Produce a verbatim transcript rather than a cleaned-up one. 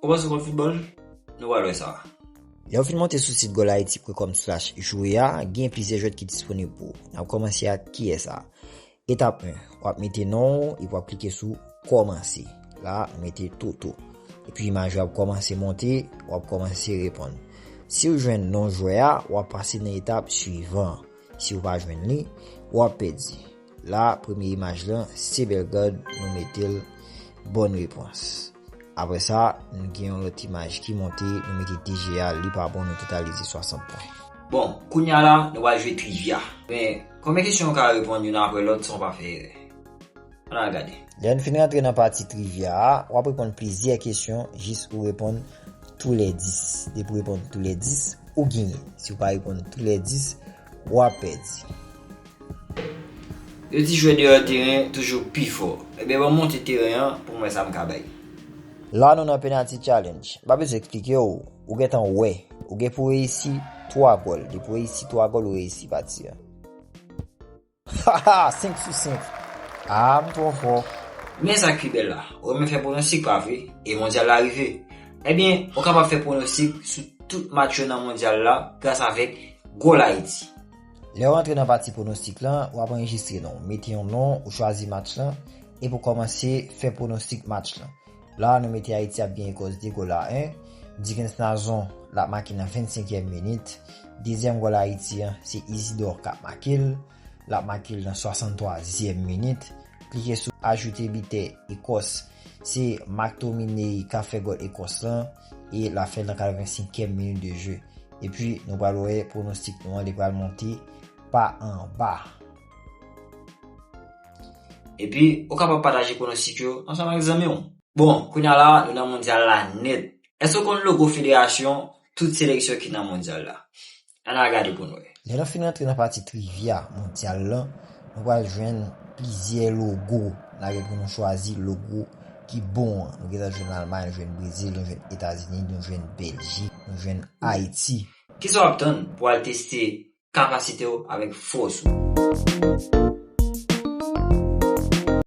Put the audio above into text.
Ou panse w konn foutbòl? Nou pral wè sa. Lè w fin monte sou sit goal haiti pwen kòm slash joue a, gen plizyè jwèt ki disponib pou ou. N ap kòmanse ak kiyès a? Etap en, w ap mete non w epi w ap klike sou kòmanse. La, nou mete Toto. Epi imaj yo ap kòmanse monte, w ap kòmanse reponn. Si w jwenn non jwè a, w ap pase nan etap swivan. Si w pa jwenn li, w ap pèdi. La, premye imaj lan, se Bellegarde, nou mete l. Bòn repons. Apre sa, nou gen yon lòt imaj ki monte, nou mete D G a, li pa bon, nou totalize swasant pwen. Bon, kounye a la, nou pral jwe trivia. Men, konbyen kesyon w ka reponn youn apre lòt san w pa fè erè? Ann al gade. Lè n fin rantre nan pati trivia a, w ap reponn plizyè kesyon jis ou reponn tou lè dis. Depi w reponn tou lè dis, ou genyen. Si w pa reponn tou lè dis, w ap pèdi. Yo di jwè deyò teren toujou pi fò. Ebyen, ban m monte teren an pou m wè sa m ka bay. La, nou nan penalty challenge. M pa bezwen eksplike w. Ou gentan wè. Ou gen pou reyisi twa gòl. Depi w reyisi twa gòl, ou reyisi pati a. Haha, senk sou senk. Ah, m twò fò. Men sa k pi bèl la. Ou renmen fè pwonostik, pa vre? E mondyal la rive. Ebyen, ou kapab fè pwonostik sou tout match yo nan mondyal la gras avèk Goal Haiti. Lè w rantre nan pati pwonostik lan, w ap anrejistre non w. Mete yon non, ou chwazi match lan, epi w kòmanse fè pwonostik match lan. La, nou mete Ayiti ap gen Ekòs de gòl a en. Dickens Nazon, l ap make nan vennsenkyèm minit. Dezyèm gòl Ayiti an, se Isidore k ap make l. L ap make l nan swasanntwazyèm minit. Klike sou ajoute bitè Ekòs. Se McTominay k ap fè gòl Ekòs lan. E l ap fè l nan katrevensenkyèm minit de jeu. Epi, nou pral wè pwonostik nou an, li pral monte pa anba. Epi, ou kapab pataje pwonostik yo ansanm ak zanmi w. Bon, kounye a la, nou nan mondyal la nèt. Èske w konn logo federasyon tout seleksyon ki nan mondyal la? Ann al gade pou n wè. Lè nou fin rantre nan pati trivia mondyal lan, nou pral jwenn plizyè logo. N a gen pou nou chwazi logo ki bon an. Nou gentan jwenn Almay, nou jwenn Brezil, nou jwenn Etazini, nou jwenn Bèljik, nou jwenn Ayiti. Kisa w ap tann pou w al teste kapasite w avèk fòs ou?